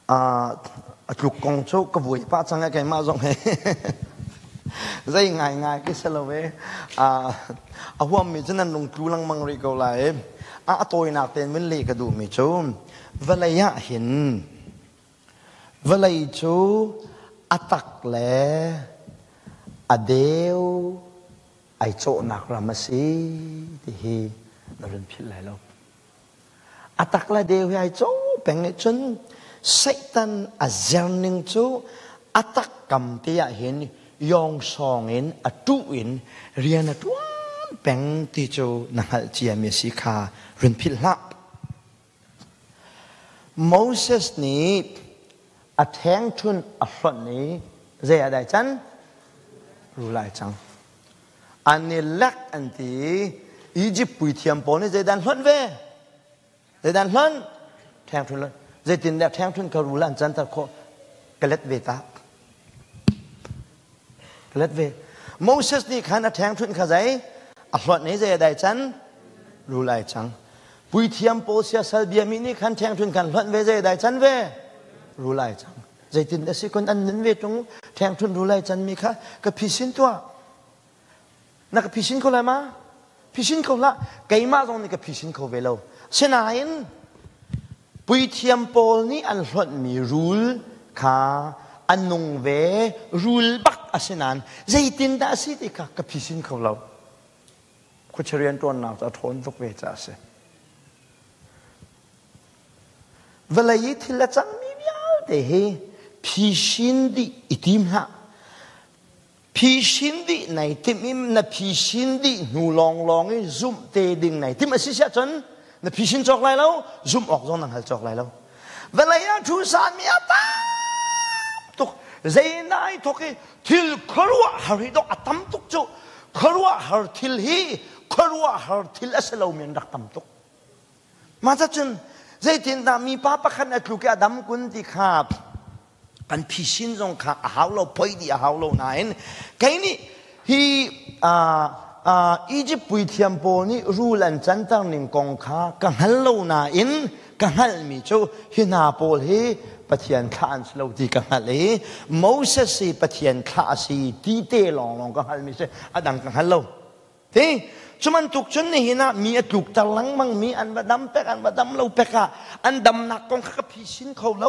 A tluk kong cu ka vuai pah cang keimah zong he. Zei ngaingai khi si lo e. A huammi cu nan lung tlu lengmang rih ko lai. A tawinak tein vun leh ka duhmi cu vawlei ah hin vawlei cu a tak le a deu ai cawhnak ram a si ti hi na run philh lai lo. A tak le deu hi ai cawh peng nih cun Satan a zerning cu a tak kam te ah hin yawngsawng in a ṭuh in rian a ṭuan peng ti cu na hngalh ciami a si kha run philh hlah. Moses nih a ṭhengṭhunh a hlonh i zei ah dah ai can? Rul ai cang. An i lek an ti i Egypt puithiam pawl nih zeidah an hlonh ve? Zeidah an hlonh? Ṭhengṭhunh hlonh. Zeitindah ṭhengṭhunh kha rul an canter khawh? Ka let ve ta. Ka let ve. Moses nih khan a ṭhengṭhunh kha zei? A hlonh i zei a dai can? Rul ai cang. Puithiam pawl siasal biami nih khan ṭhengṭhunh khan hlonh ve zei a dai can ve? Rul ai cang. Zeitin a si kun an nun ve ṭung ṭhengṭhunh rul ai canmi kha ka phisin tuah. Na ka phisin ko lai ma? Phisin ko hlah. Keimah zong nih ka phisin kho ve lo. Sinain puithiam pawl nih an hlonhmi rul kha an nung ve rul bak a si nain zeitindah a si ti kha ka phisin kho lo. Khuachia rianṭuannak cu a ṭhawn tuk ve caah a si. Vawlei i thil a cangmi vialte hi phisin dih i tim hlah. Phisin dih nai timh i na phisin dih hnu lawnglawng i zumh te ding nai timh a si siah cun na phisin cawk lai lo, zumh awk zong na hngal cawk lai lo. Vawlei ah thu sanmi a tam tuk. Zei nai thok i thil khuaruahhar hi dawh a tam tuk cu. Khuaruahhar thil hi khuaruahhar thil a si lomi an rak tam tuk. Mah cun zeitindah mipa pakhat a tluk i a dam kun ti kha kan phisin zong kha a hau lo poi dih a hau lo nain kei nih hi Egypt puithiam pawl nih rul an canter ning kong kha ka hngal lo nain ka hngalhmi cu hi hna pawl hi Pathian thlah an si lo ti ka hngalh i Moses hi Pathian thlah a si ti te lawnglawng ka hngalhmi si a dang ka hngal lo. Ti cu bantuk cun nihin ah mi a tlukter lengmang mi an va dam pek an va dam lo pek ah an damnak kong kha ka phisin kho lo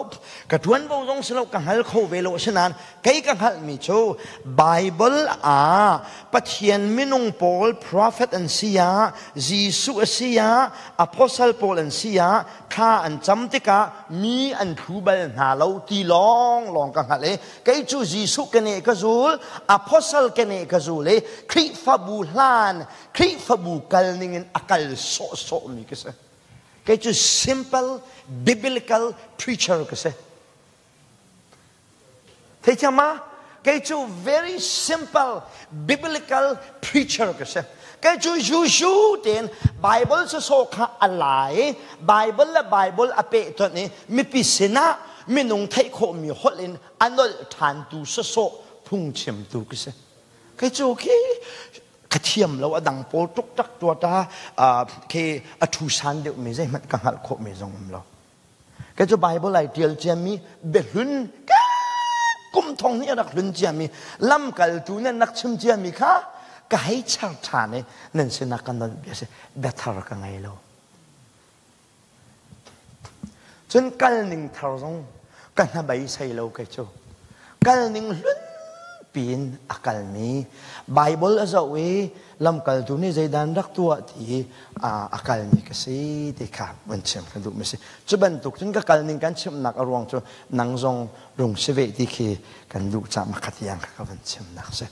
ka ṭuanvo zong si lo ka hngal kho ve lo asinain kei ka hngalhmi cu Bible ah Pathian minung pawl prophet an si ah Jesuh a si ah apostle pawl an si ah thla an cam tikah mi an thlu bal hna lo ti lawnglawng ka hngalh i Kei cu Jesuh keneh ka zul, apostle keneh ka zul i Khrihfabu hlan, Khrihfabu kal ningin a kal sawhsawhmi ka si. Kei cu simple biblical preacher ka si. Theithiam ma? Kei cu very simple biblical preacher ka si. Kei cu Jesuh tein Bible sawsawh kha a lai, Bible le Bible a pehtonh i mipi sinah minung theih khawhmi holh in a nolh ṭhantu sawsawh phungchimtu ka si. Kei cu khi ka thiam lo a dang pawl tuk tak tuata khi a ṭhu san deuhmi zeihmanh ka hngalh khawhmi zong um lo. Kei cu Bible ai ṭial ciami biahlun kum thong nih a rak hlun ciami lamkaltu nan rak chim ciami kha ka hei char ṭhan i nan sinah ka nolh bia si biathar ka ngei lo. Cun kalning thar zong ka hnabeisei lo kei cu. Kalning hlun piin a kalmi Baibal a zoh i lamkaltu nih zeidan rak tuah ti a kalmi ka si ti kha van chim ka duhmi si. Cu bantuk cun ka kalning kan chimnak a ruang cu nang zong rung si ve ti khi kan duh caah makhat yang kha ka van chimnak si.